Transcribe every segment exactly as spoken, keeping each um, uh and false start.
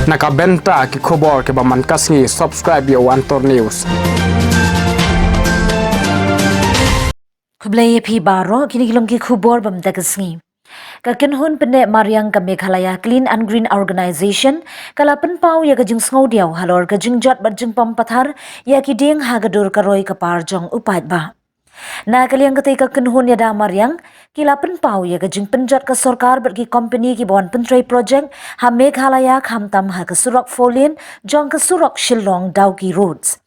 Na ka bynta ki khubor kiba man ka sngi, subscribe ïa u Antor News. Khublei ïa phi baroh, kine ki long ki khubor ba mynta ka sngi. Ka kynhun pynneh mariang ka Meghalaya Clean and Green Organization ka la pynpaw ïa ka jingsngewdiaw halor ka jingjot bad jingpom pathar ïa ki dieng ha ka dur ka roi ka par jong u paidbah. Na ka liang katei ka kynhun ïada mariang, ki la pynpaw ïa ka jingpynjot ka sorkar bad ki kompani kiba wan pyntrei projek ha Meghalaya, khamtam ha ka surok four lane jong ka surok Shillong Dawki Roads.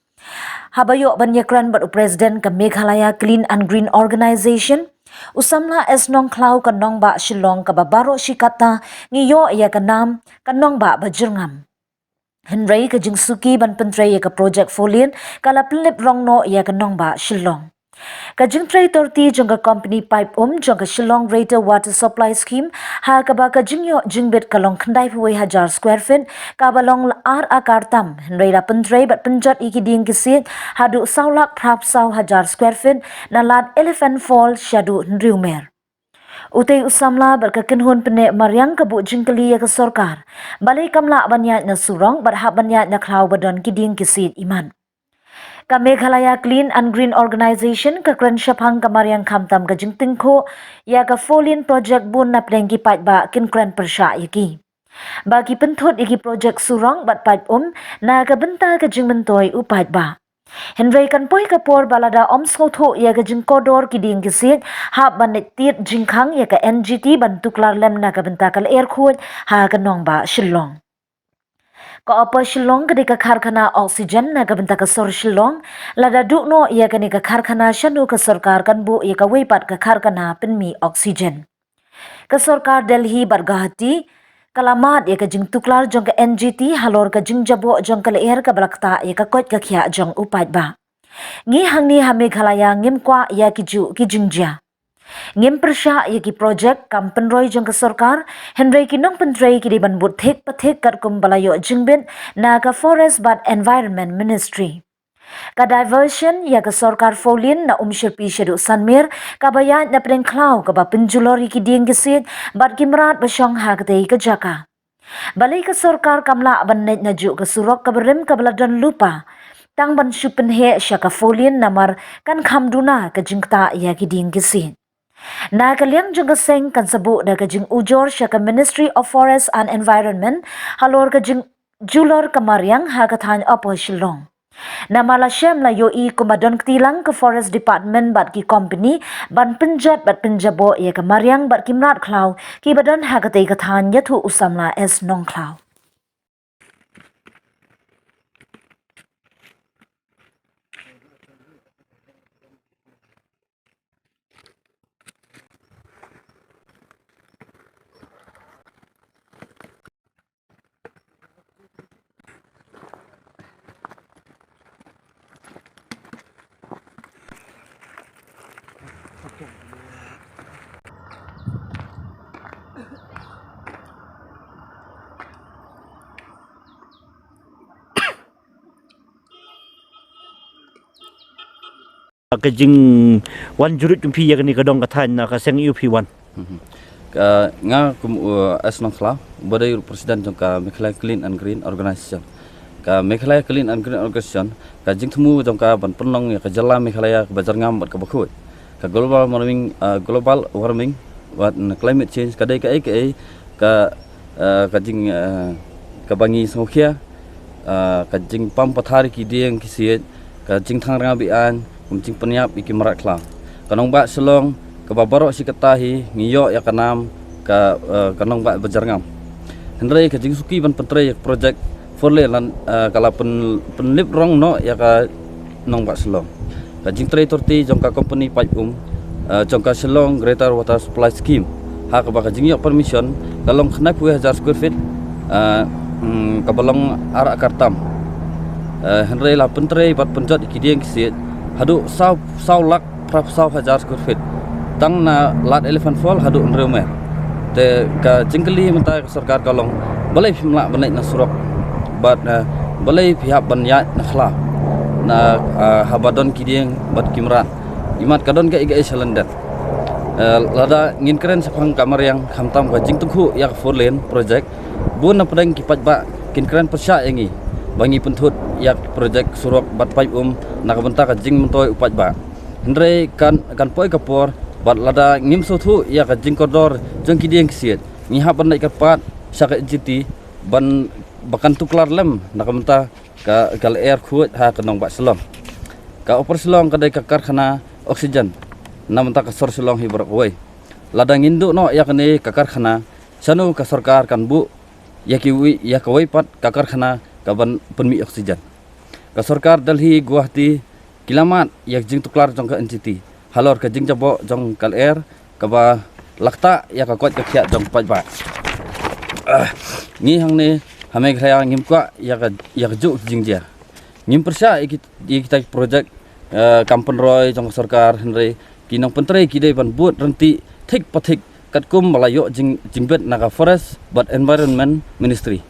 Haba ïoh ban ïakren bad u President ka Meghalaya Clean and Green Organization, u samla S Nongkhlaw, ka nongbah Shillong kaba baroh shi katta ngi ïoh ïa ka nam ka nongbah ba jyrngam. Hynrei ka jingsuki ban pyntrei ïa ka projek four lane ka la pynlip rong noh ïa ka nongbah Shillong. Ka jingtrei torti jong ka kompani paip um jong ka Shillong Greater Water Supply Scheme, ha kaba ka jingïoh jingbit ka long khyndai phew wei hajar square feet, kaba long ar akar tam, hynrei la pyntrei bad pynjot ïa ki dieng ki siej haduh saw lak phra phew saw hajar square feet na lad Elephant Fall shaduh Hynriewmer. Utei u samla bad ka kynhun pynneh mariang ka buh jingkylli ïa ka sorkar, balei kam lah ban ïaid na surok bad hap ban ïaid na khlaw ba don ki dieng ki siej imat. Ka Meghalaya Clean and Green Organization ka kren shaphang ka mariang, khamtam ka jingtyngkhuh ïa ka four lane projek, bun na pdeng ki paidbah kin kren pyrshah ïa ki ba ki pynthut ïa ki projek surok bad paip um na ka bynta ka jingmyntoi u paidbah. Hynrei kan poi ka por ba lada ym sngewthuh ïa ka jingkordor ki dieng ki siej, hap ban leit tied jingkhang ïa ka N G T ban tuklar lem na ka bynta ka lyer khuid ha ka nongbah Shillong. Ka Upper Shillong ka dei ka karkhana oxygen na ka bynta ka sor Shillong. Lada duh noh ïa kane ka karkhana, shano ka sorkar kan buh ïa kawei pat ka karkhana pynmih oxygen? Ka sorkar Delhi bad Guwahati ka la mad ïa ka jingtuklar jong ka N G T halor ka jingjaboh jong ka lyer kaba la ktah ïa ka koit ka khiah jong u paidbah. Ngi hangne ha Meghalaya ngim kwah ïa kijuh ki jingjia. Ngim pyrshah ïa ki projek kam pynroi jong ka sorkar, hynrei ki nongpyntrei ki dei ban bud thik pathik katkum ba la ïoh jingbit na ka Forest bad Environment Ministry. Ka diversion ïa ka sorkar four lane na Umshyrpi shaduh Sanmer, kaba ïaid na pdeng khlaw, kaba pynjulor ïa ki dieng ki siej bad ki mrad ba shong ha katei ka jaka. Balei ka sorkar kam lah ban leit najuh ka surok kaba rim kaba la don lypa, tang ban shu pynheh sha ka four lane, namar kan kham duna ka jingktah ïa ki dieng ki siej. Na ka liang jong ka seng kan sa buh da ka jingujor sha ka Ministry of Forest and Environment halor ka jingjulor ka mariang ha ka thaiñ Upper Shillong. Namar la shem la ïohi kumba don kti lang ka Forest Department bad ki kompani ban pynjot bad pynjaboh ïa ka mariang bad ki mrad khlaw kiba don ha katei ka thaiñ, ïathuh u samla S Nongkhlaw. Ka jingwan jurip jong phi ïa kane ka dong ka thaiñ, na ka seng aïu phi wan? Mhm. Ka, nga kum, uh, S Nongkhlaw, uba dei u president jong ka Meghalaya Clean and Green Organization. Ka Meghalaya Clean and Green Organization, ka jingthmu jong ka ban pynlong ïa ka jylla Meghalaya kaba jyrngam bad kaba khuid. Ka global warming, uh, global warming bad climate change ka dei kaei kaei ka, uh, ka jing, uh, kaba ngi sngewkhia, uh, ka jingpom pathar ïa ki dieng ki siej, ka jingthang rngap ïa aiñ, kum jingpynïap ïa ki mrad khlaw. Ka nongbah Shillong kaba baroh shi katta hi ngi ïoh ïa ka nam ka, eh, ka nongbah ba jyrngam. Hynrei ka jingsuki ban pyntrei ïa ka projek four lane lan, eh, ka la pyn-, pynlip rong noh ïa ka nongbah Shillong. Ka jingtrei torti jong ka kompani paip um, eh, jong ka Shillong Greater Water Supply Scheme, ha kaba ka jingïoh permission ka long khyndai phew hajar square feet, eh, mm, kaba long ar akar tam. Eh, hynrei la pyntrei bad pynjot ïa ki dieng ki siej haduh saw, saw lak phra phew saw hajar square feet, tang na lad Elephant Fall haduh Hynriewmer. Te ka jingkylli mynta ka sorkar ka long, balei phim lah ban leit na surok bad, eh, balei phi hap ban ïaid na khlaw, na, eh, haba don ki dieng bad ki mrad? Imat ka don kaei kaei sha lyndet. Eh, lada ngin kren shaphang ka mariang, khamtam ka jingtyngkhuh ïa ka four lane project, bun na pdeng ki paidbah kin kren pyrshah ïa ngi ba ngi pynthut ïa ka projek surok bad paip um na ka bynta ka jingmyntoi u paidbah. Hynrei kan kan poi ka por bad lada ngim sngewthuh ïa ka jingkordor jong ki dieng ki siej, ngi hap ban leit kyrpad sha ka N G T ban ba kan tuklar lem na ka bynta ka ka lyer khuid ha ka nongbah Shillong. Ka Upper Shillong ka dei ka karkhana oxygen na bynta ka sor Shillong hi baroh kawei. Lada ngin duh noh ïa kane ka karkhana, shano ka sorkar kan buh ïa kiwei ïa kawei pat ka karkhana ka ban pynmih oxygen? Ka sorkar Delhi, Guwahati ki la mad ïa ka jingtuklar jong ka N G T halor ka jingjaboh jong ka lyer kaba la ktah ïa ka koit ka khiah jong paidbah. Ah, ngi hangne ha Meghalaya ngim kwah ïa ka ïa ka juh jingjia. Ngim pyrshah ïa ki ïa kita ki projek, eh, kam pynroi jong ka sorkar, hynrei ki nongpyntrei ki dei ban bud ryntih thik pa thik katkum ba la ïoh jing jingbit na ka Forest bad Environment Ministry.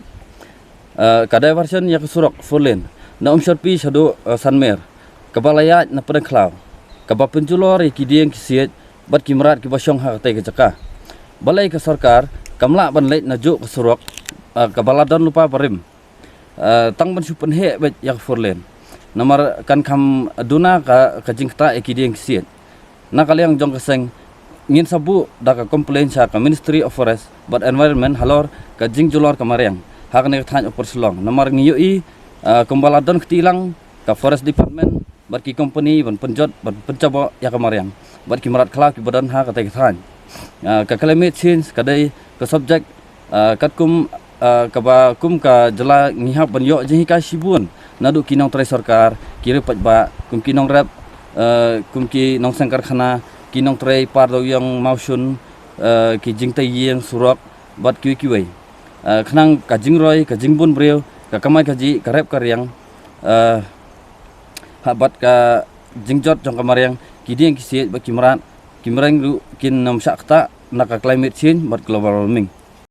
Eh, ka diversion ïa ka surok four lane na Umshyrpi shaduh, eh, Sanmer, kaba la ïaid na pdeng khlaw, kaba pynjulor ïa ki dieng ki siej bad ki mrad kiba shong ha katei ka jaka. Balei ka sorkar kam lah ban leit na juh ka surok, eh, kaba la don lypa barim, eh, tang ban shu pynheh beit ïa ka four lane? Namar kan kham duna ka ka jingktah ïa ki dieng ki siej. Na ka liang jong ka seng, ngin sa buh da ka complain sha ka Ministry of Forest bad Environment halor ka jingjulor ka mariang ha kane ka thaiñ Upper Shillong. Namar ngi ïohi, ah, kumba la don kti lang ka Forest Department bad ki company ban pynjot ban pynjaboh ïa ka mariang bad ki mrad khlaw kiba don ha katei ka thaiñ. Ah, ka climate change ka dei ka subject, ah, katkum, ah, kaba kum ka jylla ngi hap ban ïoh jinghikai shibun naduh ki nongtrei sorkar, ki riewpaidbah, kum ki nongrep, ah, kum ki nongseng karkhana, ki nongtrei par dewïong mawshun, ah, ki jingtei ïing surok bad kiwei kiwei. Ah, khnang ka jingroi, ka jingbun briew, ka kamai kajih, ka rep ka riang, ah, ha bad ka jingjot jong ka mariang, ki dieng ki siej bad ki mrad ki mreng ruh kin ym shah ktah na ka climate change bad global warming.